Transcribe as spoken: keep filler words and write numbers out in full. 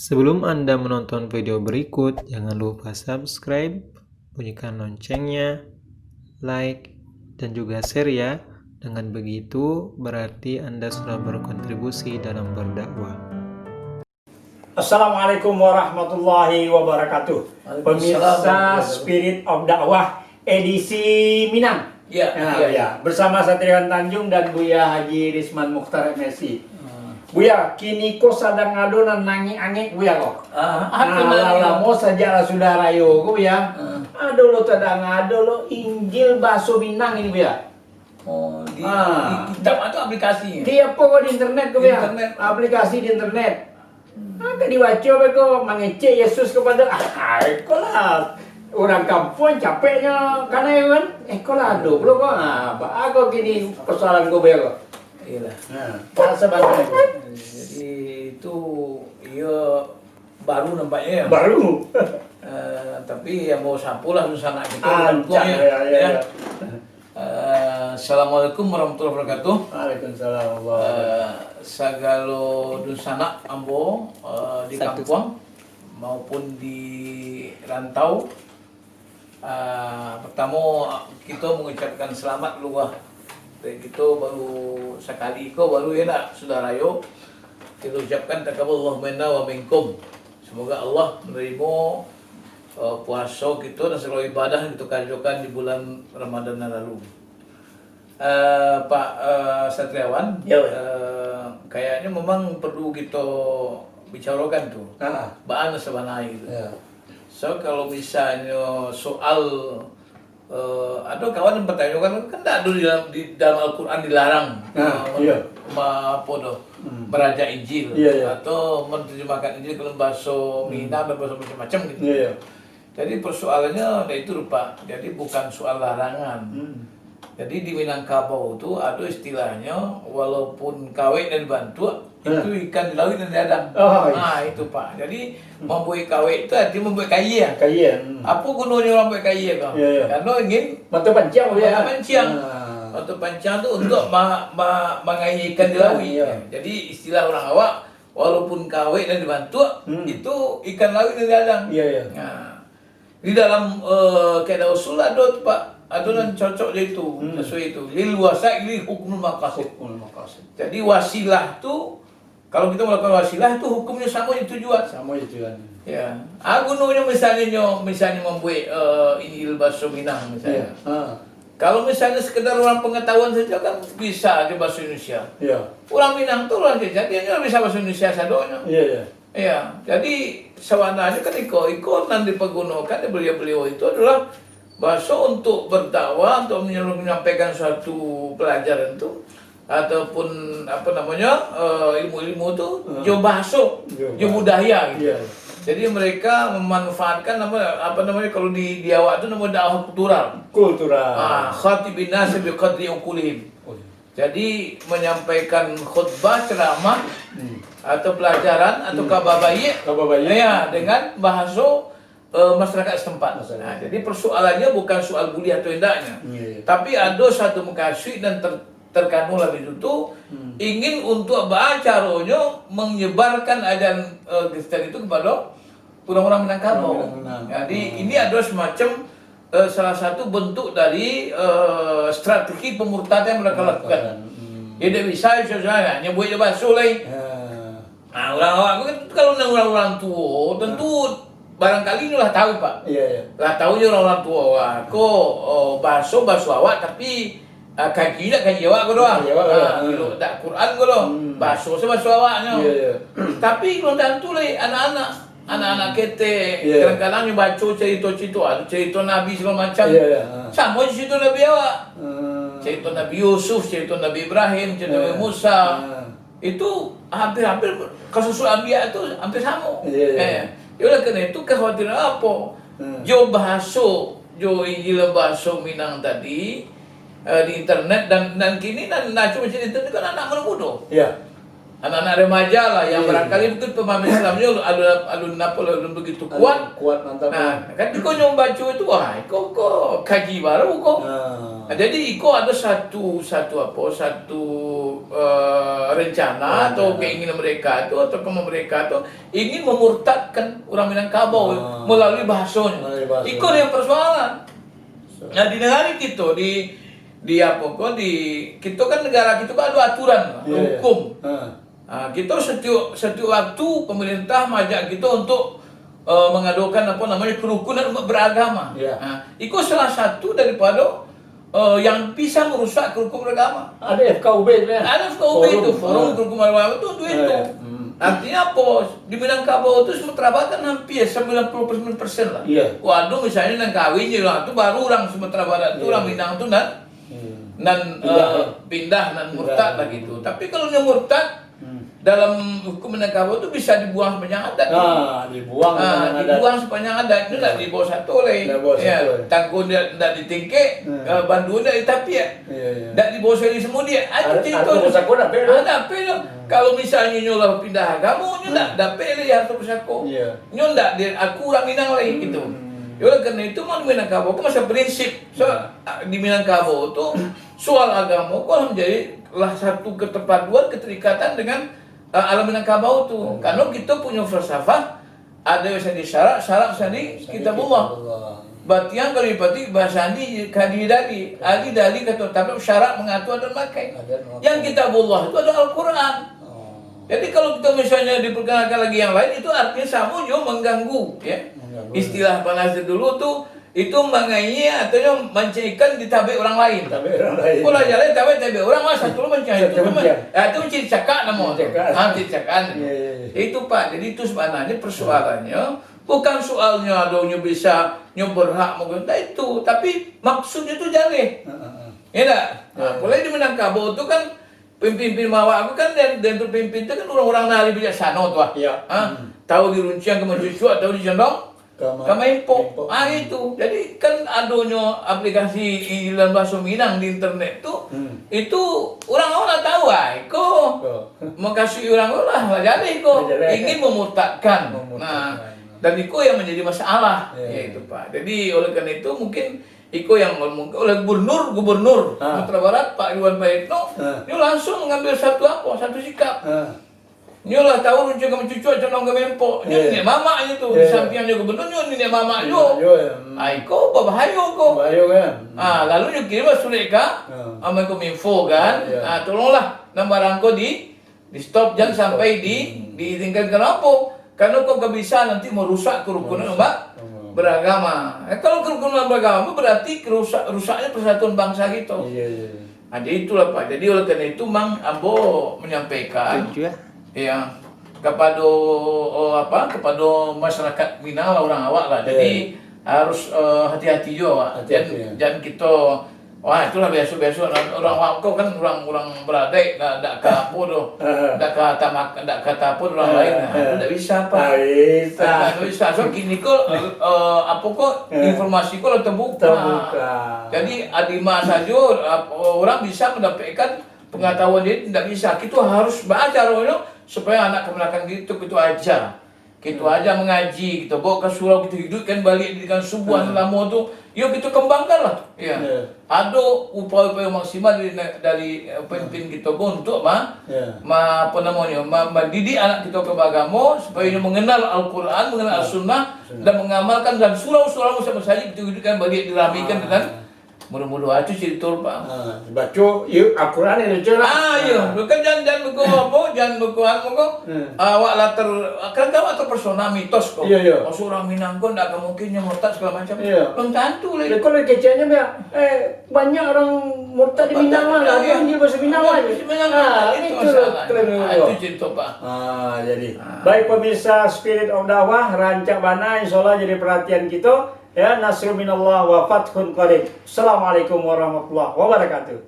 Sebelum Anda menonton video berikut, jangan lupa subscribe, bunyikan loncengnya, like, dan juga share ya. Dengan begitu, berarti Anda sudah berkontribusi dalam berdakwah. Assalamualaikum warahmatullahi wabarakatuh. Waalaikumsalam warahmatullahi wabarakatuh. Pemirsa Spirit of Dakwah edisi Minang. Ya, ya, ya. Bersama Satriawan Tanjung dan Buya Haji Risman Mukhtar M Si. Hmm. Buya, kini ko sadang ado nan angek-angek, Buya, ko. Ah, apo nan lah lamo sajak lah sudah rayo ko, Buya. Hmm. Ado lo tadanga, ado lo Injil bahaso Minang ini, Buya. Oh, di, di kitab atau aplikasi? Di apo ko, di internet ko, Buya? Internet. Aplikasi di internet. Mako dibaco beko, mangecek Yesus kapado, ah, iko lah. Urang kampuang capeknyo kanai kan. Eh, ko lah ado pulo ko. Ah, baa ko kini persoalan ko beko. Iyolah. Nah, sabananyo. Jadi itu iyo baru nampaknyo ya. Baru. Eh, tapi yang mau sapulah dunsanak kito di kampuang ya. Ya, ya. Eh, Assalamualaikum warahmatullahi wabarakatuh. Waalaikumsalam warahmatullahi wabarakatuh. Eh, sagalo dunsanak ambo, eh, di kampuang maupun di rantau, eh, pertamo, kito mengucapkan selamat dulu lah. Kito baru sakali ko, baru ya nak, sudah rayo. Kito ucapkan taqabbalallahu minna wa minkum. Semoga Allah menerima, eh, puaso kito dan segala ibadah yang kito karajokan di bulan Ramadan nan lalu. Eh, Pak, eh, Satriawan, eh, kayaknya memang perlu kito bicarokan tu. Baa nan sabananyo gitu. So, kalau misalnyo soal Eh, ado kawan yang batanyo kan, kan ndak ado di dalam, di dalam Al-Quran dilarang, eh, ma-, apo tu, maraja Injil atau menerjemahkan Injil dalam bahaso Minang dan bahaso macam-macam gitu. Jadi persoalannya ndak itu, Pak. Jadi bukan soal larangan. Jadi di Minangkabau tu ado istilahnyo, walaupun kawek nan dibantuak, itu ikan di lauik nan diadang. Ah, itu, Pak. Jadi, mambuek kawek tu arti mambuek kayia. Kayia. Apo gunonyo urang buek kayia tu? Karano ingin mato panciang. Mato panciang tu untuk ma-, ma-, mangayia ikan di lauik. Jadi, istilah urang awak, walaupun kawek nan dibantuak, itu ikan lauik nan diadang. Nah. Di dalam, eh, kaidah usul ado tu, Pak. Ado nan cocok jo itu, sasuai itu. Lil wasaili hukmul maqasid. Jadi wasilah tu, kalau kito melakukan wasilah tu hukumnyo samo jo tujuan. Samo jo tujuan. Ya. Ah, gunonyo misalnyo, misalnyo mambuek, eh, Injil bahaso Minang misalnyo. Kalau misalnyo sekedar urang pengetahuan sajo kan bisa jo bahaso Indonesia. Urang Minang tu urang Aceh, jadi inyo bisa bahaso Indonesia sadonyo. Iya, jadi sabananyo kan iko, iko nan dipagunokan dek baliau-baliau itu adolah bahaso untuk berdakwah, untuk menyampaikan suatu pelajaran tu, ataupun, apa namanya, eh, ilmu-ilmu tu, jo bahaso, jo budaya gitu. Jadi mereka memanfaatkan nama, apa namanya, kalau di, di awak tu nama dakwah kultural. Kultural. Ah, khatibin nas bi qadri uqulihim. Jadi, menyampaikan khutbah, ceramah, atau pelajaran, atau kabar baik, ya, dengan bahaso, eh, masyarakat setempat. Nah, jadi persoalannya bukan soal boleh atau tidaknya. Tapi ada satu mukasuik dan ter-, terkandung dalam itu tu, ingin untuk bagaimana caranya menyebarkan ajaran, eh, Kristen itu kepada urang-urang Minangkabau. Jadi, ini adalah semacam, eh, salah satu bentuk dari, eh, strategi pemurtadan yang mereka lakukan. Jadi, tidak bisa, misalnya, nyebuik je baso lai. Nah, urang awak tu kan, kalau urang-urang tuo, tentu barangkali nyo lah tahu, Pak. Lah tahu je urang-urang tuo awak. Ko, oh, baso, baso awak, tapi Ah, kaji nak kaji awak ko doh. Kaji awak ko doh. Ah, kalau tak Quran ko doh. Baso se baso awaknyo. Tapi belum tentu lai anak-anak. Anak-anak ketek, kadang-kadang nyo baco cerita-cerita, ah, cerita Nabi segala macam. Samo je cerita Nabi awak. Cerita Nabi Yusuf, cerita Nabi Ibrahim, cerita Nabi Musa. Itu hampir-hampir kasus anbiya tu hampir samo. Eh, oleh karena itu, kekhawatiran apo? Jo bahaso, jo Injil bahaso Minang tadi, eh, di internet dan, dan kini nan, nan cuma di internet kan anak mudo-mudo. Iya. anak-anak remaja lah yang Iya. barangkali mungkin pemahaman Islamnya alun, alun apa lah, alun begitu kuat. Alun kuat, mantap, Nah, kan iko nyo baco itu, wah, iko, iko kaji baru ko. Nah. Nah, jadi iko ada satu, satu apa, satu, eh, rencana atau Rencana. keinginan mereka tu, atau kemauan mereka tu, ingin memurtadkan orang Minangkabau Ah. melalui bahasonyo. Melalui bahasonyo. Iko yang persoalan. So. Nah, di negara kito, di, di apa ko, di, kito kan negara kito kan ada aturan, ada Iya, iya. hukum. Ha. Ah, kito setiap, setiap waktu pemerintah maajak kito untuk, eh, mengadakan apa namanya kerukunan umat beragama. Ya. Ah, iko salah satu daripada, eh, yang bisa merusak kerukunan beragama. Ada F K U B sebenarnya. Ada F K U B Forum, itu, Forum ha. Kerukunan Beragama itu untuk Ya, itu. ya. Hmm. Artinya apa? Di Minangkabau itu Sumatera Barat kan hampir sembilan puluh sembilan persen lah. Iya. Waduh, misalnya nan kawin je lah, tu baru orang Sumatera Barat tu, Iya. orang Minang tu nan, Iya. nan, Pindah, eh, ya. pindah, nan Pindah. murtad lah gitu. Tapi kalau dia murtad, Hmm. dalam hukum Minangkabau tu bisa dibuang sepanjang adat. Ah, dibuang Ah, sepanjang adat. dibuang sepanjang adat. Itu tak Ya. dibawa satu lagi. Tak bawa Ya, satu lagi. tangkun dia tak ditingkek, Hmm. eh, bandu dia ditapiak. Ya, ya. Tak dibawa satu lagi semua dia. Ah, itu Ar-, cerita harta tu. pusako dapek tu. Ah, dapek tu. Hmm. Kalau misalnya nyo lah pindah agama, nyo Hmm. tak dapek lagi harta pusako. Ya. Nyo tak dia, aku orang Minang lagi Hmm. gitu. Ya, oleh karena itu, Minangkabau tu masa prinsip. So, Hmm. di Minangkabau tu, soal agama ko lah menjadi lah satu keterpaduan, keterikatan dengan, uh, alam Minangkabau tu. Hmm. Karena kita punya falsafah, ada yang sandi syarak, syarak sandi Sandi kitabullah. kitabullah. Batiang kalau dipatik, bahasa andi kadi dali, adi dali kato tabik syarak mengatur dan makai. Adat makai. Yang kitabullah itu adalah Al-Quran. Oh. Jadi kalau kita misalnya diperkenalkan lagi yang lain, itu artinya sama juga mengganggu, ya. Mengganggu. Istilah panas dulu tu, itu mangaia atau nyo mancaikan ditabek orang lain. Tabek orang lain. Kalau jalai tabek, tabek orang, mah, satu lo mancai, Satu itu mancai. memang, ah, itu mancai cakak namo tu. Mancai cakak. Ah, mancai cakak. Ya, ya, ya. Itu, Pak. Jadi itu sebenarnya persoalannya bukan soalnya adonyo bisa, nyo berhak mungkin, tak itu. Tapi maksudnya tu jaleh. Ha, ha, ha. Ya tak? Nah, Ya. mulai di Minangkabau tu kan, pimpin-pimpin mawak tu kan, dan, dan tu pimpin tu kan orang-orang nan ahli bijaksana tu ah. Ya. Ha? Hmm. Tahu dirunciang ka mancucuak, tahu dicondong Ka ma-, ka maimpok. maimpok. Ah, Hmm. itu. Jadi kan adonyo aplikasi i-, dalam bahasa Minang di internet tu, Hmm. itu urang awak lah tahu ah, iko Ko. makasuik urang tu lah, lah jaleh ko. Lah jaleh. Ingin memurtadkan. Memurtadkan. Nah, dan iko yang menjadi masalah, Ya. ya itu, Pak. Jadi oleh karena itu mungkin iko yang ngomong oleh gubernur, gubernur Ha. Sumatera Barat, Pak Iwan Prayitno, Ha. nyo langsung mengambil satu apa, satu sikap. Ha. Nyo lah tahu runcung ka mancucuak, condong ka maimpok. Nyo Iya. niniak mamak nyo tu. Iya. Di samping nyo gubernur, nyo niniak mamak Iya, juo. iya, iya. Hmm. Ah, iko babahayo ko. Babahayo kan? Ah, lalu nyo kirim lah surek ka, Ha. ah, Menkominfo kan. Iya. Ah, tolonglah nan barang ko di, di stop, jan Di stop. sampai di, Hmm. diizinkan. Kenapa? Karena kok ka bisa nanti merusak kerukunan Merusak. umat Hmm. beragama. Eh, kalau kerukunan beragama berarti kerusak, rusaknya persatuan bangsa kita. Iya, iya, iya. Nah, jadi itulah, Pak. Jadi oleh karena itu, mang, ambo menyampaikan, Setuju, ya. ya, kepada, oh, apa, kepada masyarakat Minang lah, orang awak lah. Jadi Iya. harus, eh, hati-hati juga, Pak. Hati-hati, Jan, ya. jan kita, wah, itulah biasa-biasa orang, orang awak tu kan orang, orang beradaik, dak, dak ka apa tu, Ah. dak ka tamak, dak kata apa tu orang Ah, lain. Nah, ah. itu dak bisa, Pak. Tak bisa. Tak bisa. So kini ko, eh, apa ko, Ah. informasi ko lah terbuka. Terbuka. Jadi adima sajo, ap-, orang bisa mendapatkan pengetahuan dia, tidak bisa. Kita harus baaja caronyo supaya anak keponakan kita, kita aja. Kita Hmm. aja mengaji, kita bawa ke surau, kita hidupkan balik dengan subuhan Hmm. lama tu. Yo, kita kembangkan lah. Ya. Ya. Ada upaya-upaya maksimal dari, dari, eh, pemimpin kita pun untuk ma-, Ya. ma-, apa namanya, ma-, mendidik anak kita ke agama supaya dia mengenal Al-Quran, mengenal Ya. Al-Sunnah, Sunnah. dan mengamalkan dan surau-surau masjid-masjid kita hidupkan balik, diramaikan Ah. dengan Mudah-mudahan tu cerita, Pak. Ha, baco, iyo, Al-Quran yang baco lah. Ah, iyo. Ha. Bukan jan, jan buku apa, jan buku anu ko. Hmm. Awak lah ter-, kan awak terpersona mitos ko. Iyo, iyo. Oh, seorang Minang ko ndak mungkin nyo murtad segala macam. Iyo. Belum tentu lagi. Leko lagi keceknya, Bang. Eh, banyak orang murtad di Minang lah. Iya. Dia hanya bahasa Minang Iya, aja. Bahasa Minang Ah, aja. Itu itu loh, masalah. Keren Ah, juga. Itu cerita, Pak. Ah, jadi. Ah. Baik, pemirsa Spirit of Dakwah, rancak bana, insya Allah jadi perhatian kita. Ya, nasrun minallah wa fathun qarib. Assalamualaikum warahmatullahi wabarakatuh.